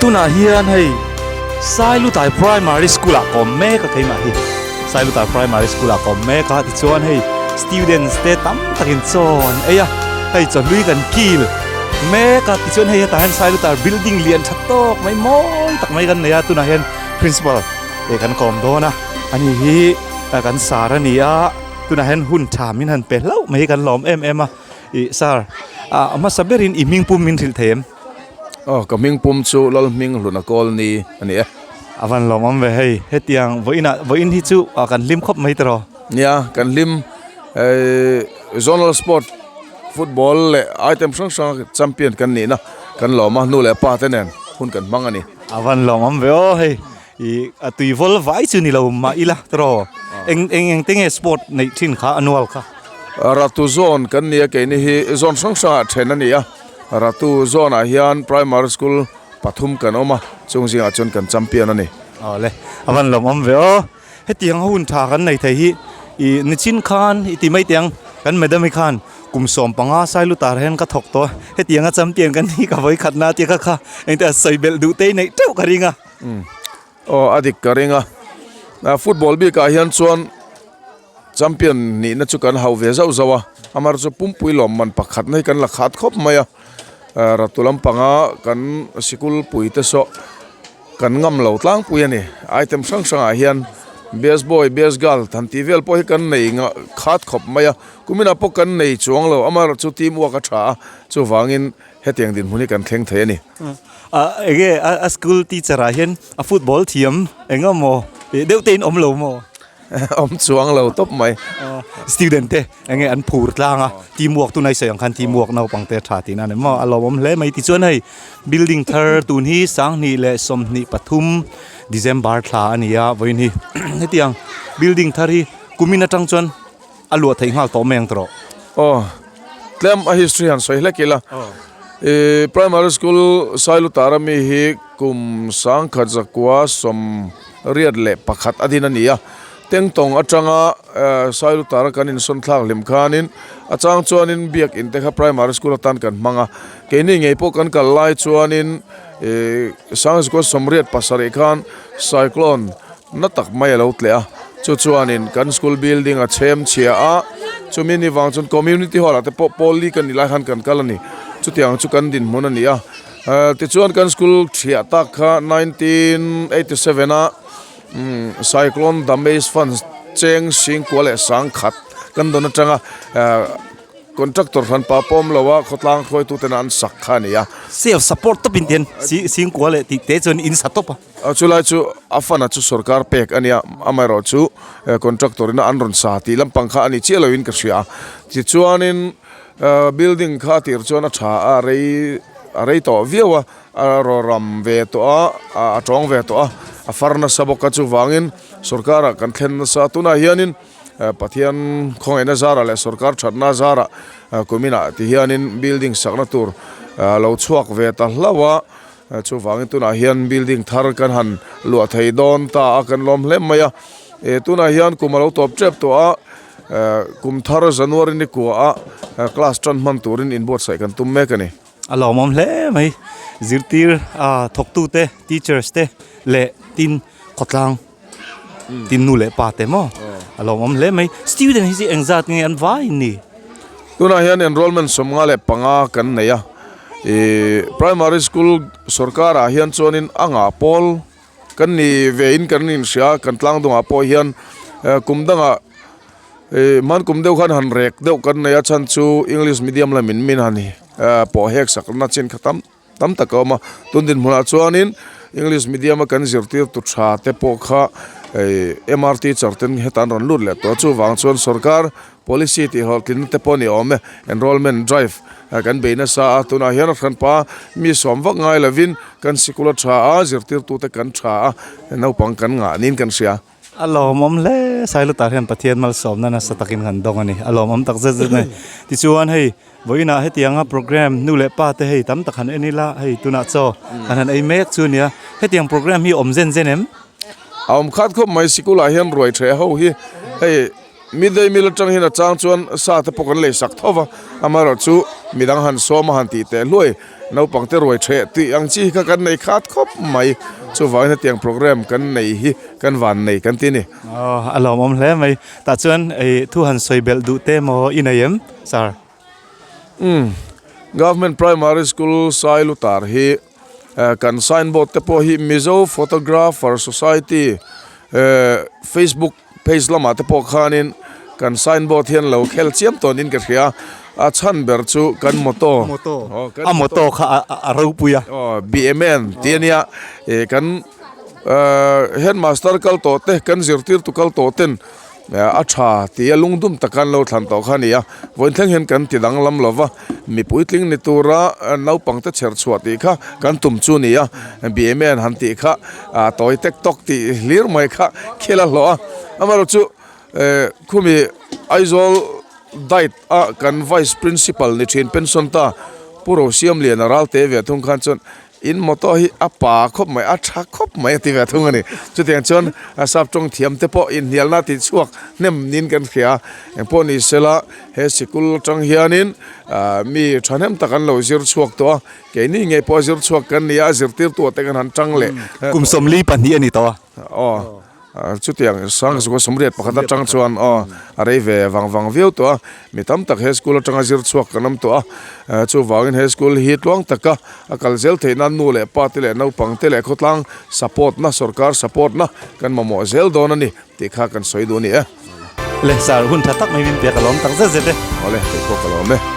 Tunah hian hei Sailutai Primary School ah ka awm mek a keimah hi Sailutai Primary School ah ka awm mek a tichuan hei students te tam takin chaw an ei a hei chawhlui kan kil mek a tichuan hei hetah hian Sailutar building lian tha tawk mai mawi tak mai kan nei a tunah hian principal eh kan kawm dawn a ani hi kan sar a ni a tunah hian hun tha min han pe hlauh mai hi kan lawm em em a. Ih sir, a hmasa berin i hming pum min hrilh thei em? Aw, ka hming pum chu Lalhming Hluna Kawlni a ni e. A van lawm awm ve hei, hetiang vawiinah vawiin hi chu kan hlim khawp mai tiraw? Nia, kan hlim Zonal Sport Football leh item hrang hranga champion kan nihna kan lawm a, nu leh pa te nen hun kan hmang a ni. A van lawm awm ve aw hei, ih a tui vawl vai chu ni lo mah ila tiraw? Eng eng eng te nge sport neih thin kha anual kha? Ratu zone kan ni a keini hi zone hrang hrangah then a ni a Ratu zone ah hian primary school pathum kan awm a chung zingah chuan kan champion a ni. Awle a van lawm awm ve aw hetiang hun tha kan nei thei hi ih nichin khan i ti mai teh ang kan madam hi khan kum 15 Sailutar hian ka thawk tawh a hetiang a champion kan ni ka vawi khat na tia kha kha engte a sawi belh duh te i neih teuh ka ring a. Aw a dik ka ring a football bikah hian chuan. Champion nihna chu kan hauh ve zauh zauh a, amar chu pumpui lawmman pakhat na hi kan la khat khawp mai a, ratu lampanga kan sikul pui te saw kan ngam lo tlangpui a ni, item hrang hrangah hian best boy best girl han tih vel pawh hi kan nei khat khawp mai a, kuminah pawh kan nei chuang lo, amar chu team work a tha a, chuvangin hetiang dinhmun hi kan thleng thei a ni. Enge a school teacher ah hian a football thiam eng emaw deuh te in awm lo maw? Awm chuang lo tawp mai. Student te enge an phur tlang a, team work tunai sawi ang khan team work naupang te tha tihna a ni maw? A lawmawm hle mai. Tichuan hei building thar tun hi 2023 December thla a ni a, vawiin hi hetiang building thar hi kumin atang chuan a luah theih nghal tawh mai ang tawh. Aw, tlem a history han sawi hlek ila. I primary school Sailutara mi hi kum 1991 a din a ni a. Tengtawng atanga Sailutara kan insawn thlak hlim khanin a chang chuanin biak in te kha primary school atan kan hmang a. Keini ngei pawh kan kal lai chuanin 1987 khan cyclone Na tak mai a lo tleh a, chu chuanin kan school building a chhem chhia a, chumi ni vang chuan community hall ah te pawh pawl li kan nih lai khan kan kal a ni, chutiang chu kan dinhmun a ni a, tichuan kan school thiah tak kha 1987 a cyclone damage fund cheng singkua leh sangkhat kan dawn atanga. Contractor hran pa pawm lo a khawtlang hruaitu tena an sak kha a ni a. Self support tawp in tian si singkua leh tih te chuan in sa tawp a. A chulai chu a fund a chu sorkar pek a nia, amaherawh chu contractor in a an rawn sa tih lampang kha a ni chiah lo in ka hria a. Tichuanin building kha a tir chuan a tha a rei a rei tawh viau a, a rawram ve tawh a, a tawng ve tawh a, a far nasa bawk a chuvangin sorkar ah kan thlen nasa a tunah hianin. Pathian khawngaihna zarah leh sorkar thatna zarah kuminah ti hianin building sakna tur lo chhuak ve ta hlauh a, chuvangin tunah hian building thar kan han luah thei dawn ta a kan lawm hle mai a, tunah hian kum a lo tawp tep tawh a, kum thar January ni kua a class tan hman turin inbuatsaih kan tum mek a ni. A lawmawm hle mai, zirtir thawktute teachers te leh tin khawtlang. Tin nu leh pa te maw a lawmawm hle mai. Student hi chu engzat nge an vai ni? Tunah hian enrollment 55 kan nei a, ih primary school sorkarah hian chuanin a ngah pawl kan ni ve in kan inhria a, kan tlang dungah pawh hian kum dangah ih hman kum deuh khan han rek deuh kan nei a chhan chu english medium lamin min han pawh hek sak na chin kha tam. Tam tak a awm a, tun dinhmunah chuanin English medium a kan zirtirtu tha te pawh kha MR teacher ten heta an rawn lut leh tawh a, chuvang chuan sorkar policy tih hlawhtlinna te pawh a ni awm e, enrollment drive kan bei nasa a, tunah hian a hranpa mi sawm vak ngai lovin kan sikul a tha a, zirtirtu te kan tha a, naupang kan ngah niin kan hria. A lawmawm hle, Sailutar hian Pathian malsawmna nasa takin kan dawng a ni, a lawmawm tak zet zet mai. Tichuan hei vawiinah hetianga program nu leh pa te hei tam tak han en ila, hei tunah chaw kan han ei mek chu a nia, hetiang program hi awm zen zen em? A awm khat khawp mai, sikulah hian ruai ṭheh ho hi hei. Midday meal atang hian a chang chuan sa te pawh kan lei sak tho va, amaherawhchu midang han sawm a han tih teh hluai naupang te ruai theh tih ang chi hi kha kan nei khat khawp mai. Chuvangin hetiang programme kan nei hi kan van nei kan ti a ni. Aw a lawmawm hle mai. Tah chuan thu han sawi belh duh te maw i nei em sir? Umm Government Primary School Sailutar hi kan signboard te pawh hi Mizo Photographer Society Facebook page lamah te pawh khanin kan signboard hian lo khel chiam tawnin ka hria a chhan ber chu kan motto a motto kha a ropui a BMN tih a nia kan headmaster kal tawh te kan zirtirtu kal tawh ten A tha tia lungdum taka an lo thlan tawh kha a ni a, vawiin thleng hian kan ti danglam lo va, mi puitling ni tura naupangte chher chhuah tih kha kan tum chu a ni a, BMA an han tih kha tawi tek tawk tih hlir mai kha khel a hlawh a, amaherawhchu khumi Aizawl diet a kan vice principal ni thin pension ta Pu Rosiamliana Ralte ve thung khan chuan In motor hi a pa khawp mai, a tha khawp mai a ti ve thung a ni. Chutiang chuan sap tawng thiam te pawh inhnialna tih chhuak hnem niin kan hria. Engpawh ni sela he sikul atang hianin mi thahnem tak an lo zir chhuak tawh a, keini ngei pawh a zir chhuak kan ni a, a zirtirtu ah te kan han tang leh. Kum 42 a ni tawh a. Aw. Chutiang Sangzua 81 atang chuan aw a rei ve vang vang viau tawh a, mi tam tak he school atanga zir chhuak kan awm tawh a, chuvangin he school hi tluang taka a kal zel theih nan nu leh pa te leh naupang te leh khawtlang support na sorkar support na kan mamawh zel dawn a ni tih kha kan sawi duh a ni e. Le sir hun tha tak mai min pek a lawm tak zet zet e. Awle kei pawh ka lawm e.